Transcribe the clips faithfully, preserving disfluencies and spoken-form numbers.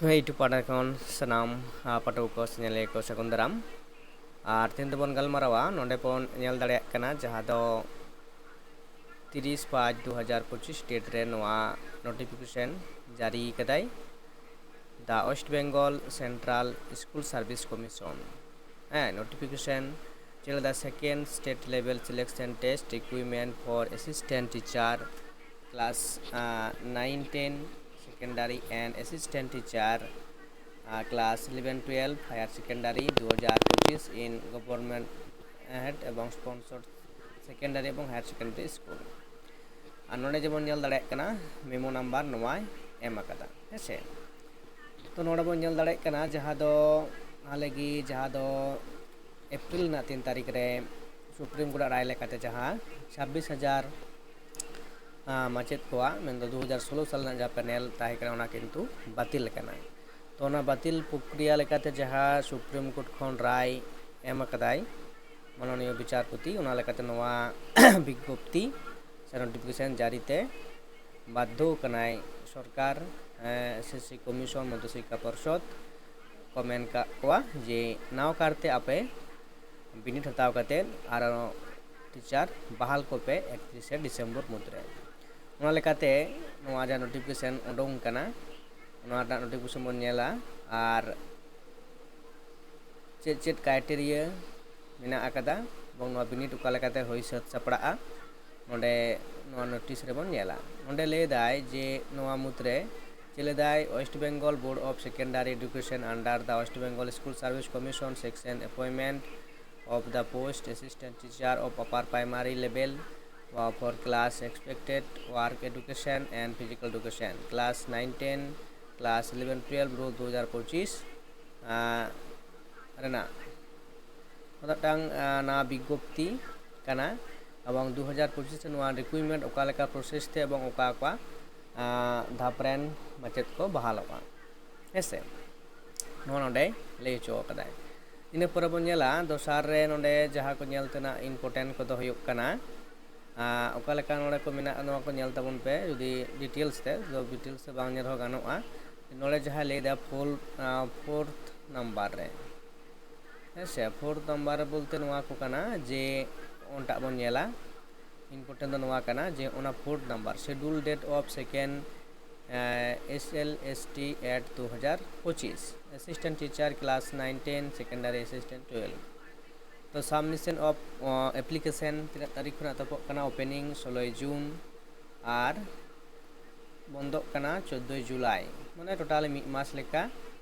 YouTube ᱯᱟᱦᱴᱟ ᱠᱷᱚᱱ ᱥᱟᱱᱟᱢ ᱯᱟᱹᱴᱷᱩᱣᱟᱹ ᱠᱚ ᱥᱮ ᱧᱮᱞᱤᱭᱟᱹ ᱠᱚ ᱥᱟᱹᱜᱩᱱ ᱫᱟᱨᱟᱢ᱾ ᱟᱨ ᱛᱮᱦᱮᱧ ᱫᱚᱵᱚᱱ ᱜᱟᱞᱢᱟᱨᱟᱣᱟ, ᱱᱚᱰᱮ ᱵᱚᱱ ᱧᱮᱞ ᱫᱟᱲᱮᱭᱟᱜ ᱠᱟᱱᱟ ᱡᱟᱦᱟᱸ ᱫᱚ ᱛᱤᱨᱤᱥ ᱯᱟᱸᱪ ᱫᱩ ᱦᱟᱡᱟᱨ ᱯᱚᱸᱪᱤᱥ ᱰᱮᱴ ᱨᱮ ᱱᱚᱣᱟ ᱱᱳᱴᱤᱯᱷᱤᱠᱮᱥᱚᱱ ᱡᱟᱹᱨᱤ ᱠᱟᱫᱟᱭ, The West Bengal Central School Service Commission᱾ ᱦᱮᱸ, ᱱᱳᱴᱤᱯᱷᱤᱠᱮᱥᱚᱱ ᱪᱮᱫ ᱞᱮᱫᱟ, Second State Level Selection Test Requirement for Assistant Teacher Class nine ten Secondary and Assistant Teacher Class eleven twelve Higher Secondary ᱫᱩ ᱦᱟᱡᱟᱨ ᱯᱚᱸᱪᱤᱥ in Government Aided ᱮᱵᱚᱝ Sponsored Secondary ᱮᱵᱚᱝ Higher Secondary School᱾ ᱟᱨ ᱱᱚᱰᱮ ᱡᱮᱢᱚᱱ ᱧᱮᱞ ᱫᱟᱲᱮᱭᱟᱜ ᱠᱟᱱᱟ, ᱢᱮᱢᱳ ᱱᱟᱢᱵᱟᱨ ᱱᱚᱣᱟᱭ ᱮᱢ ᱟᱠᱟᱫᱟ, ᱦᱮᱸ ᱥᱮ᱾ ᱛᱚ ᱱᱚᱰᱮ ᱵᱚᱱ ᱧᱮᱞ ᱫᱟᱲᱮᱭᱟᱜ ᱠᱟᱱᱟ ᱡᱟᱦᱟᱸ ᱫᱚ ᱦᱟᱞᱮ ᱜᱮ, ᱡᱟᱦᱟᱸ ᱫᱚ ᱮᱯᱨᱤᱞ ᱨᱮᱱᱟᱜ ᱛᱤᱱ ᱛᱟᱹᱨᱤᱠᱷ ᱨᱮ ᱥᱩᱯᱨᱤᱢ ᱠᱳᱨᱴ ᱟᱜ ᱨᱟᱭ ᱞᱮᱠᱟᱛᱮ ᱡᱟᱦᱟᱸ ᱪᱷᱟᱵᱵᱤᱥ ᱦᱟᱡᱟᱨ ᱢᱟᱪᱮᱫ ᱠᱚᱣᱟᱜ, ᱢᱮᱱᱫᱚ ᱫᱩ ᱦᱟᱡᱟᱨ ᱥᱳᱞᱳ ᱥᱟᱞ ᱨᱮᱱᱟᱜ ᱡᱟᱦᱟᱸ ᱯᱮᱱᱮᱞ ᱛᱟᱦᱮᱸ ᱠᱟᱱᱟ, ᱚᱱᱟ ᱠᱤᱱᱛᱩ ᱵᱟᱹᱛᱤᱞ ᱟᱠᱟᱱᱟ᱾ ᱛᱚ ᱚᱱᱟ ᱵᱟᱹᱛᱤᱞ ᱯᱨᱚᱠᱨᱤᱭᱟ ᱞᱮᱠᱟᱛᱮ ᱡᱟᱦᱟᱸ ᱥᱩᱯᱨᱤᱢ ᱠᱳᱨᱴ ᱠᱷᱚᱱ ᱨᱟᱭ ᱮᱢ ᱟᱠᱟᱫᱟᱭ ᱢᱟᱱᱚᱱᱤᱭᱚ ᱵᱤᱪᱟᱨᱯᱚᱛᱤ, ᱚᱱᱟ ᱞᱮᱠᱟᱛᱮ ᱱᱚᱣᱟ ᱵᱤᱜᱽᱜᱚᱯᱛᱤ ᱥᱮ ᱱᱳᱴᱤᱯᱷᱤᱠᱮᱥᱚᱱ ᱡᱟᱹᱨᱤ ᱛᱮ ᱵᱟᱫᱽᱫᱷᱚ ᱠᱟᱱᱟᱭ ᱥᱚᱨᱠᱟᱨ, ᱮᱥ ᱮᱥ ᱥᱤ ᱠᱚᱢᱤᱥᱚᱱ, ᱢᱚᱫᱽᱫᱷᱚ ᱥᱤᱠᱠᱷᱟ ᱯᱚᱨᱥᱚᱫᱽ ᱠᱚ ᱢᱮᱱ ᱠᱟᱜ ᱠᱚᱣᱟ ᱡᱮ ᱱᱟᱣᱟ ᱠᱟᱨᱛᱮ ᱟᱯᱮ ᱵᱤᱱᱤᱰ ᱦᱟᱛᱟᱣ ᱠᱟᱛᱮ ᱟᱨᱚ ᱴᱤᱪᱟᱨ ᱵᱟᱦᱟᱞ ᱠᱚᱯᱮ ᱮᱠᱛᱨᱤᱥᱮ ᱰᱤᱥᱮᱢᱵᱚᱨ ᱢᱩᱫᱽᱨᱮ᱾ ᱚᱱᱟ ᱞᱮᱠᱟᱛᱮ ᱱᱚᱣᱟ ᱡᱟᱦᱟᱸ ᱱᱳᱴᱤᱯᱷᱤᱠᱮᱥᱚᱱ ᱩᱰᱩᱝ ᱠᱟᱱᱟ, ᱚᱱᱟ ᱨᱮᱱᱟᱜ ᱱᱳᱴᱤᱯᱷᱤᱠᱮᱥᱚᱱ ᱵᱚᱱ ᱧᱮᱞᱟ ᱟᱨ ᱪᱮᱫ ᱪᱮᱫ ᱠᱨᱟᱭᱴᱮᱨᱤᱭᱟ ᱢᱮᱱᱟᱜ ᱟᱠᱟᱫᱟ ᱮᱵᱚᱝ ᱱᱚᱣᱟ ᱵᱤᱱᱤᱰ ᱚᱠᱟ ᱞᱮᱠᱟᱛᱮ ᱦᱩᱭ ᱥᱟᱹᱛ ᱥᱟᱯᱲᱟᱜᱼᱟ, ᱱᱚᱰᱮ ᱱᱚᱣᱟ ᱱᱳᱴᱤᱥ ᱨᱮᱵᱚᱱ ᱧᱮᱞᱟ᱾ ᱱᱚᱰᱮ ᱞᱟᱹᱭ ᱮᱫᱟᱭ ᱡᱮ ᱱᱚᱣᱟ ᱢᱩᱫᱽᱨᱮ ᱪᱮᱫ ᱞᱮᱫᱟᱭ, West Bengal Board of Secondary Education under the West Bengal School Service Commission section, appointment of the post Assistant Teacher of Upper Primary Level for class expected work education and physical education, class nine ten, class eleven twelve rule ᱫᱩ ᱦᱟᱡᱟᱨ ᱯᱚᱸᱪᱤᱥ ᱨᱮᱱᱟᱜ ᱢᱤᱫᱴᱟᱝ ᱱᱟᱣᱟ ᱵᱤᱜᱽᱜᱚᱯᱛᱤ ᱠᱟᱱᱟ᱾ ᱮᱵᱚᱝ ᱫᱩ ᱦᱟᱡᱟᱨ ᱯᱚᱸᱪᱤᱥ ᱨᱮ ᱱᱚᱣᱟ ᱨᱤᱠᱨᱩᱴᱢᱮᱱᱴ ᱚᱠᱟ ᱞᱮᱠᱟ ᱯᱨᱚᱥᱮᱥ ᱛᱮ ᱮᱵᱚᱝ ᱚᱠᱟ ᱚᱠᱟ ᱫᱷᱟᱯ ᱨᱮᱱ ᱢᱟᱪᱮᱫ ᱠᱚ ᱵᱟᱦᱟᱞᱚᱜᱼᱟ, ᱦᱮᱸ ᱥᱮ, ᱱᱚᱣᱟ ᱱᱚᱰᱮ ᱞᱟᱹᱭ ᱦᱚᱪᱚ ᱟᱠᱟᱫᱟᱭ᱾ ᱤᱱᱟᱹ ᱯᱚᱨᱮ ᱵᱚᱱ ᱧᱮᱞᱟ, ᱫᱚᱥᱟᱨ ᱨᱮ ᱱᱚᱰᱮ ᱡᱟᱦᱟᱸ ᱠᱚ ᱧᱮᱞ ᱛᱮᱱᱟᱜ ᱤᱢᱯᱚᱨᱴᱮᱱᱴ ᱠᱚᱫᱚ ᱦᱩᱭᱩᱜ ᱠᱟᱱᱟ, ᱚᱠᱟ ᱞᱮᱠᱟ ᱱᱚᱰᱮ ᱠᱚ ᱢᱮᱱᱟᱜᱼᱟ, ᱱᱚᱣᱟ ᱠᱚ ᱧᱮᱞ ᱛᱟᱵᱚᱱ ᱯᱮ᱾ ᱡᱩᱫᱤ ᱰᱤᱴᱮᱞᱥ ᱛᱮ, ᱰᱤᱴᱮᱞᱥ ᱛᱮ ᱵᱟᱝ ᱧᱮᱞ ᱨᱮᱦᱚᱸ ᱜᱟᱱᱚᱜᱼᱟ᱾ ᱱᱚᱰᱮ ᱡᱟᱦᱟᱸ ᱞᱟᱹᱭᱫᱟ ᱯᱷᱳᱨ ᱯᱷᱳᱨᱛᱷ ᱱᱟᱢᱵᱟᱨ ᱨᱮ, ᱦᱮᱸ ᱥᱮ, ᱯᱷᱳᱨᱛᱷ ᱱᱟᱢᱵᱟᱨ ᱨᱮ ᱵᱚᱞᱛᱮ ᱱᱚᱣᱟ ᱠᱚ ᱠᱟᱱᱟ ᱡᱮ ᱚᱱᱴᱟᱜ ᱵᱚᱱ ᱧᱮᱞᱟ᱾ ᱤᱢᱯᱚᱨᱴᱮᱱᱴ ᱫᱚ ᱱᱚᱣᱟ ᱠᱟᱱᱟ ᱡᱮ ᱚᱱᱟ fourth number, schedule date of second S L S T at ᱫᱩ ᱦᱟᱡᱟᱨ ᱯᱚᱸᱪᱤᱥ, assistant teacher class nine ten, secondary assistant twelve. ᱛᱚ submission of application ᱛᱤᱱᱟᱹᱜ ᱛᱟᱹᱨᱤᱠᱷ ᱠᱷᱚᱱᱟᱜ ᱮᱛᱚᱦᱚᱵᱚᱜ ᱠᱟᱱᱟ? Opening ᱥᱳᱞᱳᱭ ᱡᱩᱱ ᱟᱨ ᱵᱚᱱᱫᱚᱜ ᱠᱟᱱᱟ ᱪᱳᱫᱽᱫᱳᱭ ᱡᱩᱞᱟᱭ, ᱢᱟᱱᱮ ᱴᱳᱴᱟᱞ ᱢᱤᱫ ᱢᱟᱥ ᱞᱮᱠᱟ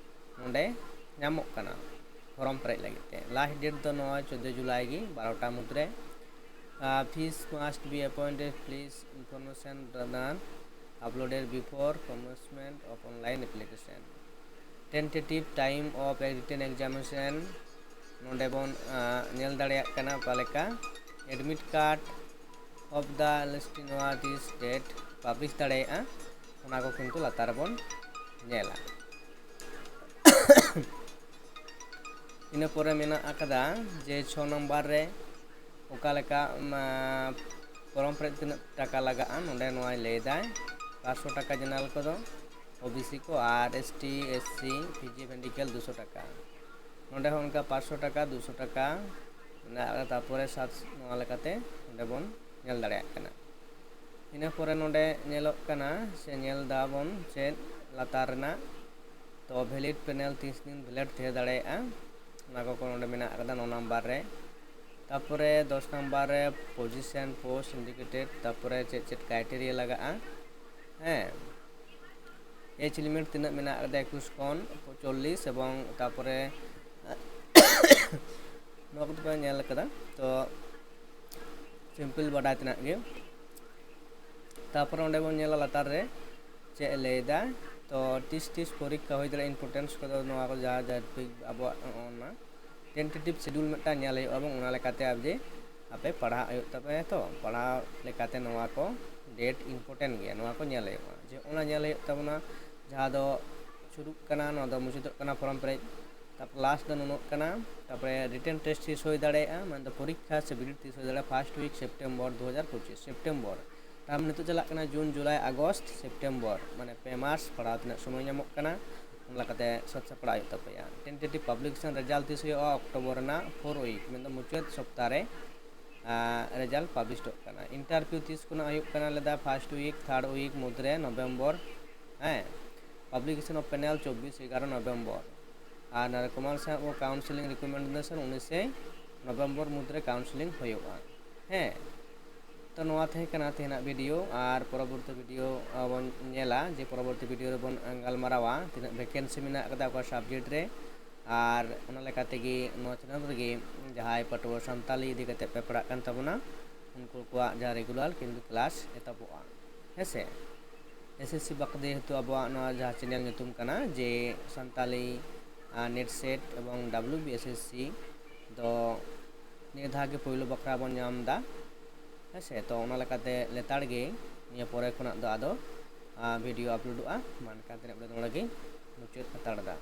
ᱱᱚᱰᱮ ᱧᱟᱢᱚᱜ ᱠᱟᱱᱟ ᱯᱷᱚᱨᱚᱢ ᱯᱮᱨᱮᱡ ᱞᱟᱹᱜᱤᱫ ᱛᱮ᱾ ᱞᱟᱥᱴ ᱰᱮᱴ ᱫᱚ ᱱᱚᱜᱼᱚᱭ ᱪᱳᱫᱽᱫᱳᱭ ᱡᱩᱞᱟᱭ ᱜᱮ ᱵᱟᱨᱚᱴᱟ ᱢᱩᱫᱽᱨᱮ᱾ Fees must be appointed, please information done uploaded before commencement of online application. Tentative time of written examination ᱱᱚᱰᱮ ᱵᱚᱱ ᱧᱮᱞ ᱫᱟᱲᱮᱭᱟᱜ ᱠᱟᱱᱟ ᱚᱠᱟ ᱞᱮᱠᱟ admit card of the list ᱱᱚᱣᱟ ᱛᱤᱥ date publish ᱫᱟᱲᱮᱭᱟᱜᱼᱟ, ᱚᱱᱟ ᱠᱚ ᱠᱤᱱᱛᱩ ᱞᱟᱛᱟᱨ ᱨᱮᱵᱚᱱ ᱧᱮᱞᱟ᱾ ᱤᱱᱟᱹ ᱯᱚᱨᱮ ᱢᱮᱱᱟᱜ ᱟᱠᱟᱫᱟ ᱡᱮ ᱪᱷᱚ ᱱᱟᱢᱵᱟᱨ ᱨᱮ ᱚᱠᱟ ᱞᱮᱠᱟ ᱯᱷᱚᱨᱚᱢ ᱯᱮᱨᱮᱡ ᱛᱤᱱᱟᱹᱜ ᱴᱟᱠᱟ ᱞᱟᱜᱟᱜᱼᱟ, ᱱᱚᱰᱮ ᱱᱚᱣᱟᱭ ᱞᱟᱹᱭᱫᱟᱭ ᱯᱟᱸᱪᱥᱚ ᱴᱟᱠᱟ ᱡᱮᱱᱟᱨᱟᱞ ᱠᱚᱫᱚ, ᱳᱵᱤᱥᱤ ᱠᱚ ᱟᱨ ᱮᱥᱴᱤ, ᱮᱥᱥᱤ, ᱯᱷᱤᱡᱤ ᱢᱮᱰᱤᱠᱮᱞ ᱫᱩᱥᱚ ᱴᱟᱠᱟ᱾ ᱱᱚᱰᱮ ᱦᱚᱸ ᱚᱱᱠᱟ ᱯᱟᱸᱪᱥᱚ ᱴᱟᱠᱟ, ᱫᱩᱥᱚ ᱴᱟᱠᱟ ᱢᱮᱱᱟᱜ ᱟᱠᱟᱫᱟ᱾ ᱛᱟᱨᱯᱚᱨᱮ ᱥᱟᱛ ᱱᱚᱣᱟ ᱞᱮᱠᱟᱛᱮ ᱱᱚᱰᱮ ᱵᱚᱱ ᱧᱮᱞ ᱫᱟᱲᱮᱭᱟᱜ ᱠᱟᱱᱟ᱾ ᱤᱱᱟᱹ ᱯᱚᱨᱮ ᱱᱚᱰᱮ ᱧᱮᱞᱚᱜ ᱠᱟᱱᱟ ᱥᱮ ᱧᱮᱞ ᱫᱟᱵᱚᱱ ᱪᱮᱫ ᱞᱟᱛᱟᱨ ᱨᱮᱱᱟᱜ, ᱛᱚ ᱵᱷᱮᱞᱤᱰ ᱯᱮᱱᱮᱞ ᱛᱤᱥ ᱫᱤᱱ ᱵᱷᱮᱞᱤᱰ ᱛᱟᱦᱮᱸ ᱫᱟᱲᱮᱭᱟᱜᱼᱟ, ᱚᱱᱟ ᱠᱚ ᱱᱚᱰᱮ ᱢᱮᱱᱟᱜ ᱟᱠᱟᱫᱟ ᱱᱚ ᱱᱟᱢᱵᱟᱨ ᱨᱮ᱾ ᱛᱟᱨᱯᱚᱨᱮ ᱫᱚᱥ ᱱᱟᱢᱵᱟᱨ ᱨᱮ position post indicated, ᱛᱟᱨᱯᱚᱨᱮ ᱪᱮᱫ ᱪᱮᱫ ᱠᱨᱟᱭᱴᱮᱨᱤᱭᱟ ᱞᱟᱜᱟᱜᱼᱟ, ᱦᱮᱸ, ᱮᱡᱽ ᱞᱤᱢᱤᱴ ᱛᱤᱱᱟᱹᱜ ᱢᱮᱱᱟᱜ ᱟᱠᱟᱫᱟ, ᱮᱠᱩᱥ ᱠᱷᱚᱱ ᱪᱚᱞᱞᱤᱥ, ᱮᱵᱚᱝ ᱛᱟᱨᱯᱚᱨᱮ ᱱᱚᱣᱟ ᱠᱚᱫᱚ ᱯᱮ ᱧᱮᱞ ᱟᱠᱟᱫᱟ, ᱛᱚ ᱥᱤᱢᱯᱤᱞ ᱵᱟᱰᱟᱭ ᱛᱮᱱᱟᱜ ᱜᱮ᱾ ᱛᱟᱨᱯᱚᱨᱮ ᱚᱸᱰᱮ ᱵᱚᱱ ᱧᱮᱞᱟ ᱞᱟᱛᱟᱨ ᱨᱮ ᱪᱮᱫ ᱮ ᱞᱟᱹᱭᱫᱟ, ᱛᱚ ᱛᱤᱥ ᱛᱤᱥ ᱯᱚᱨᱤᱠᱠᱷᱟ ᱦᱩᱭ ᱫᱟᱲᱮᱭᱟᱜᱼᱟ, importance ᱠᱚᱫᱚ ᱱᱚᱣᱟ ᱠᱚ ᱡᱟᱦᱟᱸ ᱡᱟᱦᱟᱸ ᱴᱚᱯᱤᱠ ᱟᱵᱚᱣᱟᱜ ᱱᱚᱜᱼᱚ ᱱᱟ tentative schedule ᱢᱤᱫᱴᱟᱝ ᱧᱮᱞ ᱦᱩᱭᱩᱜᱼᱟ, ᱮᱵᱚᱝ ᱚᱱᱟ ᱞᱮᱠᱟᱛᱮ ᱟᱵᱚ ᱡᱮ ᱟᱯᱮ ᱯᱟᱲᱦᱟᱜ ᱦᱩᱭᱩᱜ ᱛᱟᱯᱮᱭᱟ᱾ ᱛᱚ ᱯᱟᱲᱦᱟᱣ ᱞᱮᱠᱟᱛᱮ ᱱᱚᱣᱟ ᱠᱚ date important ᱜᱮᱭᱟ, ᱱᱚᱣᱟ ᱠᱚ ᱧᱮᱞ ᱦᱩᱭᱩᱜᱼᱟ᱾ ᱡᱮ ᱚᱱᱟ ᱧᱮᱞ ᱦᱩᱭᱩᱜ ᱛᱟᱵᱚᱱᱟ ᱡᱟᱦᱟᱸ ᱫᱚ ᱥᱩᱨᱩᱜ ᱠᱟᱱᱟ, ᱱᱚᱣᱟ ᱫᱚ ᱢᱩᱪᱟᱹᱫᱚᱜ ᱠᱟᱱᱟ ᱯᱷᱚᱨᱚᱢ ᱯᱮᱨᱮᱡ, ᱛᱟᱨᱯᱚᱨ ᱞᱟᱥᱴ ᱫᱚ ᱱᱩᱱᱟᱹᱜ ᱠᱟᱱᱟ, ᱛᱟᱨᱯᱚᱨᱮ ᱨᱤᱴᱮᱱ ᱴᱮᱥᱴ ᱛᱤᱥ ᱦᱩᱭ ᱫᱟᱲᱮᱭᱟᱜᱼᱟ, ᱢᱮᱱᱫᱚ ᱯᱚᱨᱤᱠᱠᱷᱟ ᱥᱮ ᱵᱤᱱᱤᱰ ᱛᱤᱥ ᱦᱩᱭ ᱫᱟᱲᱮᱭᱟᱜᱼᱟ, first week September ᱫᱩ ᱦᱟᱡᱟᱨ ᱯᱚᱸᱪᱤᱥ, ᱥᱮᱯᱴᱮᱢᱵᱚᱨ᱾ ᱛᱟᱦᱚᱞᱮ ᱱᱤᱛᱚᱜ ᱪᱟᱞᱟᱜ ᱠᱟᱱᱟ ᱡᱩᱱ, ᱡᱩᱞᱟᱭ, ᱟᱜᱚᱥᱴ, ᱥᱮᱯᱴᱮᱢᱵᱚᱨ, ᱢᱟᱱᱮ ᱯᱮ ᱢᱟᱥ ᱯᱟᱲᱦᱟᱣ ᱛᱤᱱᱟᱹᱜ ᱥᱚᱢᱚᱭ ᱧᱟᱢᱚᱜ ᱠᱟᱱᱟ, ᱚᱱᱟ ᱞᱮᱠᱟᱛᱮ ᱥᱟᱹᱛ ᱥᱟᱯᱲᱟᱣ ᱦᱩᱭᱩᱜ ᱛᱟᱯᱮᱭᱟ᱾ Tentative publication result ᱛᱤᱥ ᱦᱩᱭᱩᱜᱼᱟ? ᱚᱠᱴᱳᱵᱚᱨ ᱨᱮᱱᱟᱜ four week, ᱢᱮᱱᱫᱚ ᱢᱩᱪᱟᱹᱫ ᱥᱚᱯᱛᱟ ᱨᱮ ᱨᱮᱡᱟᱞᱴ ᱯᱟᱵᱽᱞᱤᱥᱚᱜ ᱠᱟᱱᱟ᱾ ᱤᱱᱴᱟᱨᱵᱷᱤᱭᱩ ᱛᱤᱥ ᱠᱷᱚᱱᱟᱜ ᱦᱩᱭᱩᱜ ᱠᱟᱱᱟ? ᱞᱟᱹᱭᱫᱟ first week, third week ᱢᱩᱫᱽᱨᱮ ᱱᱚᱵᱷᱮᱢᱵᱚᱨ᱾ ᱦᱮᱸ, publication of panel ᱪᱚᱵᱵᱤᱥ ᱮᱜᱟᱨᱚ ᱱᱚᱵᱷᱮᱢᱵᱚᱨ᱾ ᱟᱨ ᱱᱚᱰᱮ ᱠᱚᱢᱟᱨᱥ ᱨᱮᱱᱟᱜ ᱠᱟᱣᱩᱱᱥᱮᱞᱤᱝ ᱨᱤᱠᱚᱢᱮᱱᱰᱮᱥᱚᱱ ᱩᱱᱤᱥᱮ ᱱᱚᱵᱷᱮᱢᱵᱚᱨ ᱢᱩᱫᱽᱨᱮ ᱠᱟᱣᱩᱱᱥᱮᱞᱤᱝ ᱦᱩᱭᱩᱜᱼᱟ᱾ ᱦᱮᱸ, ᱛᱚ ᱱᱚᱣᱟ ᱛᱟᱦᱮᱸ ᱠᱟᱱᱟ ᱛᱮᱦᱮᱧᱟᱜ ᱵᱷᱤᱰᱤᱭᱳ᱾ ᱟᱨ ᱯᱚᱨᱚᱵᱚᱨᱛᱤ ᱵᱷᱤᱰᱤᱭᱳ ᱵᱚᱱ ᱧᱮᱞᱟ ᱡᱮ ᱯᱚᱨᱚᱵᱚᱨᱛᱤ ᱵᱷᱤᱰᱤᱭᱳ ᱨᱮᱵᱚᱱ ᱜᱟᱞᱢᱟᱨᱟᱣᱟ ᱛᱤᱱᱟᱹᱜ ᱵᱷᱮᱠᱮᱱᱥᱤ ᱢᱮᱱᱟᱜ ᱟᱠᱟᱫᱟ ᱚᱠᱟ ᱥᱟᱵᱡᱮᱠᱴ ᱨᱮ᱾ ᱟᱨ ᱚᱱᱟ ᱞᱮᱠᱟ ᱛᱮᱜᱮ ᱱᱚᱣᱟ ᱪᱮᱱᱮᱞ ᱨᱮᱜᱮ ᱡᱟᱦᱟᱸᱭ ᱯᱟᱹᱴᱷᱩᱣᱟᱹ ᱥᱟᱱᱛᱟᱞᱤ ᱤᱫᱤ ᱠᱟᱛᱮ ᱯᱮ ᱯᱟᱲᱦᱟᱜ ᱠᱟᱱ ᱛᱟᱵᱚᱱᱟ, ᱩᱱᱠᱩ ᱠᱚᱣᱟᱜ ᱡᱟᱦᱟᱸ ᱨᱮᱜᱩᱞᱟᱨ ᱠᱤᱱᱛᱩ ᱠᱞᱟᱥ ᱮᱛᱚᱦᱚᱵᱚᱜᱼᱟ᱾ ᱦᱮᱸ ᱥᱮ, ᱮᱥᱮᱥᱥᱤ ᱵᱟᱠᱷᱨᱟ ᱡᱮᱦᱮᱛᱩ ᱟᱵᱚᱣᱟᱜ ᱱᱚᱣᱟ ᱡᱟᱦᱟᱸ ᱪᱮᱱᱮᱞ ᱧᱩᱛᱩᱢ ᱠᱟᱱᱟ ᱡᱮ ᱥᱟᱱᱛᱟᱞᱤ ᱱᱮᱴ ᱥᱮᱴ ᱮᱵᱚᱝ W B S S C ᱫᱚ ᱱᱤᱭᱟᱹ ᱫᱷᱟᱣ ᱜᱮ ᱯᱳᱭᱞᱳ ᱵᱟᱠᱷᱨᱟ ᱵᱚᱱ ᱧᱟᱢ ᱮᱫᱟ᱾ ᱦᱮᱸ ᱥᱮ, ᱛᱚ ᱚᱱᱟ ᱞᱮᱠᱟᱛᱮ ᱞᱮᱛᱟᱲ ᱜᱮ ᱱᱤᱭᱟᱹ ᱯᱚᱨᱮ ᱠᱷᱚᱱᱟᱜ ᱫᱚ ᱟᱫᱚ ᱵᱷᱤᱰᱤᱭᱳ ᱟᱯᱞᱳᱰᱚᱜᱼᱟ᱾ ᱢᱟ ᱮᱱᱠᱷᱟᱱ ᱛᱮᱦᱮᱧᱟᱜ ᱵᱷᱤᱰᱤᱭᱳ ᱫᱚ ᱱᱚᱰᱮ ᱜᱮ ᱢᱩᱪᱟᱹᱫ ᱦᱟᱛᱟᱲ ᱮᱫᱟ᱾